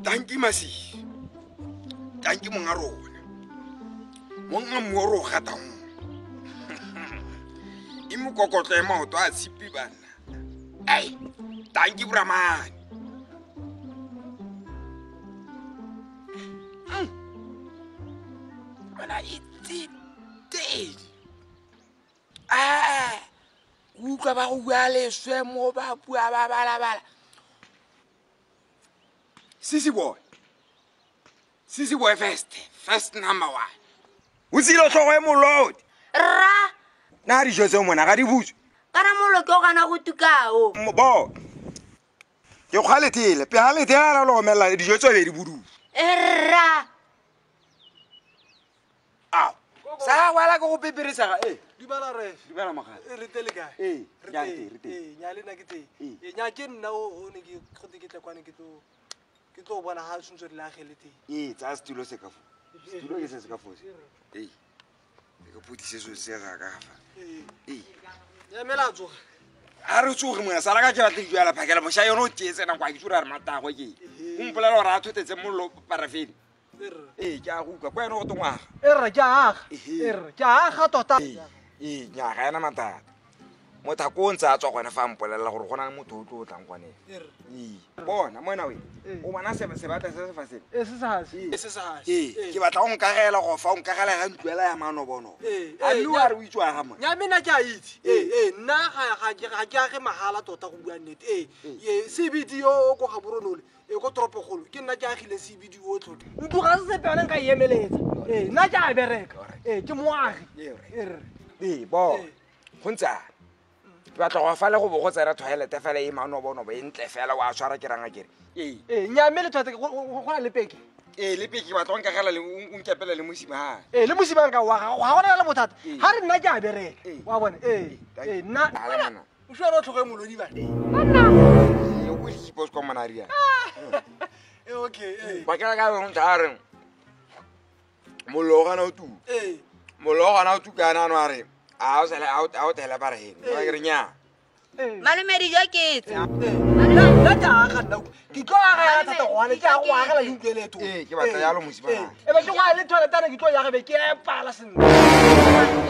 Tanki Masisi. Tanki monga rona. Monga mmu o re o gatang. E mokokotlo e maoto a tshipi banna. Ei, tanki Bramane. Bona e tsetedi. Ah, utlwa ba go bua leswe mo ba bua ba balabala. Sisi boy. Sisi boy first. First number one. O tsile tlhogo e molodi. Rra. Na dijo tseo mona ga di butswe. Kana mollo ke o gana go tukao. Bo. Ke kgwa lethele. Pega lethele la lo omelela dijo tseo be di budu. Rra. Ao. Sa wala ke go peperetsa ga eh. Dumela re. Dumela mogala. E re tele kae? Ee, Re nya teng. re teng. Ee, nya le nna ke teng. Ee. Ee, nya ke nna o o ne ke gote ke tle kwane ke tlo ke tlo bona ha tshwantse re le agele teng. Ee, tsaya setulo se ka fo. Setulo ke se se ka fo se. Ee. Ke phutise so se ga ka fa. Ee. Ee. Ya mela tsoga. A re tsoge mona sala ka ke batla dijo ya la phakela mosha yone o tee tsena kwa ke tsura re matagwe ke. O mpolela gore a thotetse mollo parafene. Ee, ke a go utlwa kwa ene go tongwaga. E rra ke a aga. Ehe. E rra ke a aga tota. Ee, ee, nya ga ena mathata. Motho a ko o ntse a tswa gone fa a mpolelela gore go na le motho o tlo o tlang gone. E rra. Ee. Bona mona we. Ee. O bona se sebatla se se fa sele. E se sa se. E se sa se. Ee, ke batla go nkagela go fa o nkagela ga ntlo ela ya manobonobo. Ee, A ee, mme wa re o itse wa ga mona. Nya me nna ke a itse. Ee. Ee, ee, nna ga ga ke ga ke age mahala tota go bua nnete. Ee, Ee. ee, CBD yo o ko Gaborone e ko toropokgolo ke nna ke agile CBD o tlhoke. Ntlo ga se sepe yone nka e emeletsa. Ee, nna ke a bereka. Ee, ke moagi. Ee, E rra. Ee, bo. Ee. Go ntse yana. Ke batla go fa le go bo go tsena toilet fela e manobonobo e ntle fela wa tshwara ke ranga kere. Ee. Ee, nya mme le toilet go go- go na le peke. Ee, le peke ke batla go nkagela le o nkepela le mosimane. Ee, le mosimane ka wa ga ga gona le bothata. Ee. Ga re nna ke a bereka. Ee. Wa bona? Ee. Thank you. Ee, nna. Ala mona. O fiwa tlhogo e molodi bana. Ee, o di kwa mona ria. Ee, okay, ee. Ba kela ka bong tla re. Mollo o gana o tu. Ee. Mollo o gana o tu kana ano a re a o sele a o a o tele ba re he. Ba ke re nya. Ee. Malome dijo ke tse. Ee. Nna nna ke a aga nna. Ke tlo aga ya thata gone ke a go agela le ntlo e le e tona. Ee, ke batla jalo mosimane. Ee, e be ke go a le toilet ana ke tlo ya be ke epala sentle.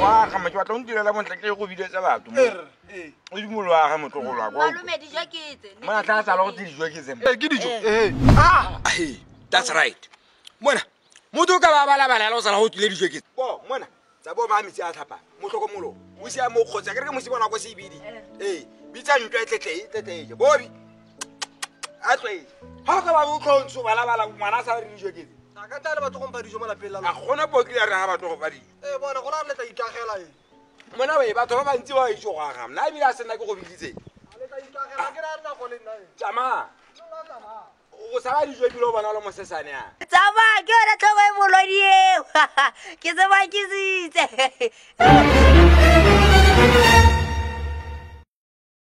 Wa ga ma ke batla o ntirela bontle ke go biletsa batho. mo. Ee, rra, ee. O dimolo wa ga motlogolo wa kwa. Malome dijo ke tse. Mona tla tsala go tse dijo ke tse. Ee, ke dijo. Ee. Ah! Hey, that's right. Mona, motho o ka ba balabala o sala go tlile dijo ke. Bo, mona, tsa bo ba metsi a tlhapa. Motlhokomolo. O sia mo kgotsa ke re ke mosimane wa ko CBD. Ee, bitsa ntlo e tletle e tletle e. Bobi. A tlo e. Ha o ka ba o tlhontso balabala ngwana a sa re dijo ke tse. A ka tla le batho go mpha dijo mo lapeng la A lona. gona pokile re ha batho go fa dijo. Ee, bona go ra le tla ikagela e. Mona we batho ba bantsi ba itse go aga. Nna ebile a se nna ke go biditse. A le tla ikagela ke ra nna go le nna e. Tsamaya. Nna tsamaya. O sa ba dijo ebile o bona o le mosesane a. Tsamaya ke yone tlhogo e molodi eo. Ke se bakisitse.